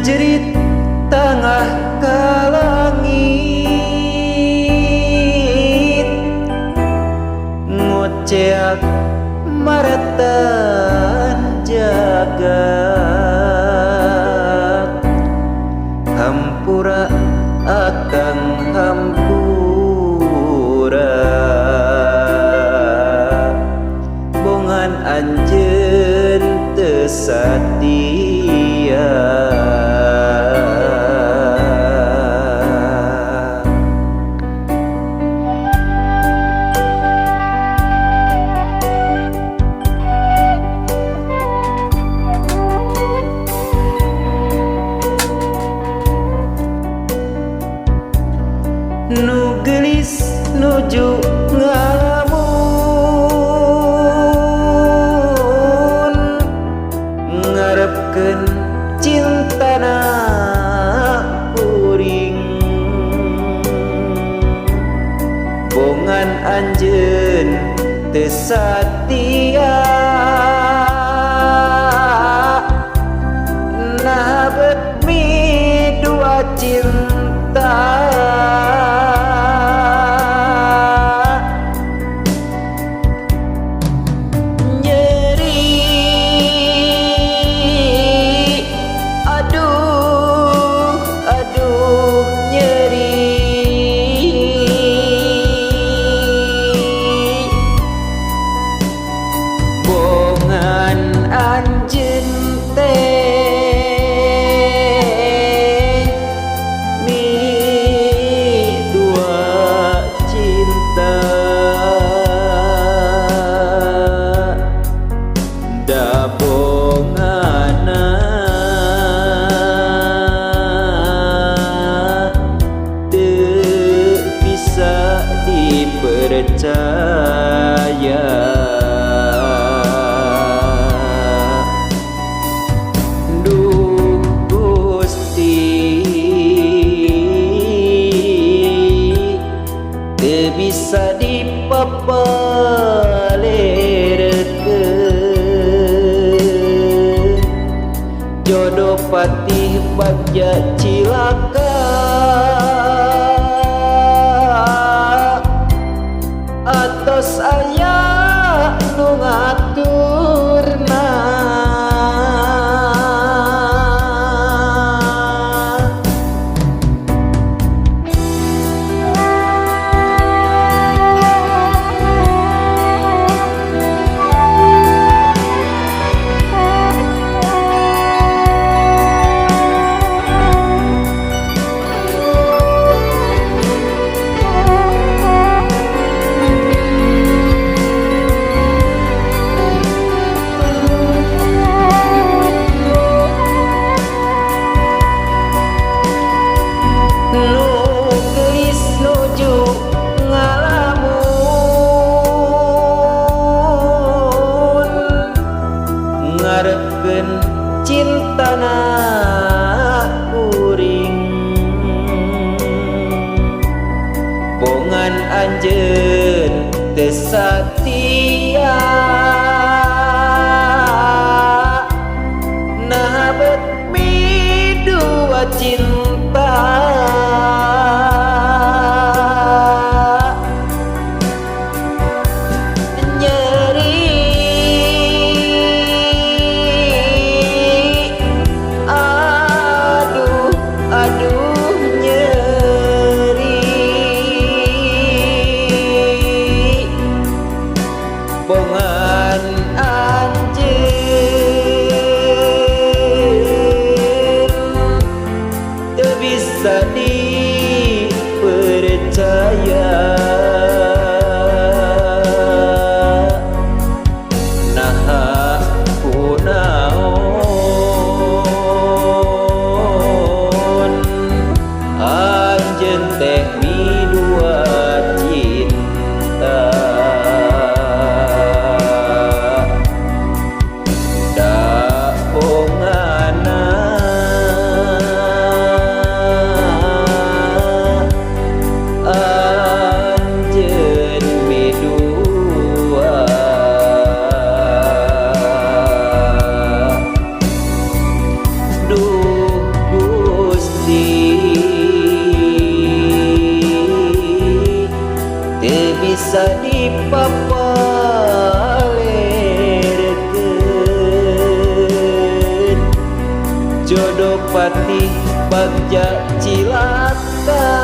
Ngajerit tangah ka langit, ngoceak maretan jagat. Hampura akang hampura, bongan anjeun teu satia. Nu geulis nuju ngalamun, ngarepkeun cintana kuring. Bongan anjeun teu satia, nah bet midua cinta. Anjeun teh midua cinta, da bongana teu bisa dipercaya. Bisa dipapalerekeun, jodoh patih bagja cilaka. Atos aya nu ngaturna, nu geulis nuju ngalamun, ngarepkeun cintana kuring. Bongan anjeun teu satia, nah bet midua cinta. Nyeri, aduh aduh nyeri. bisa dipapalerkeun. Jodoh patih bagja cilaka.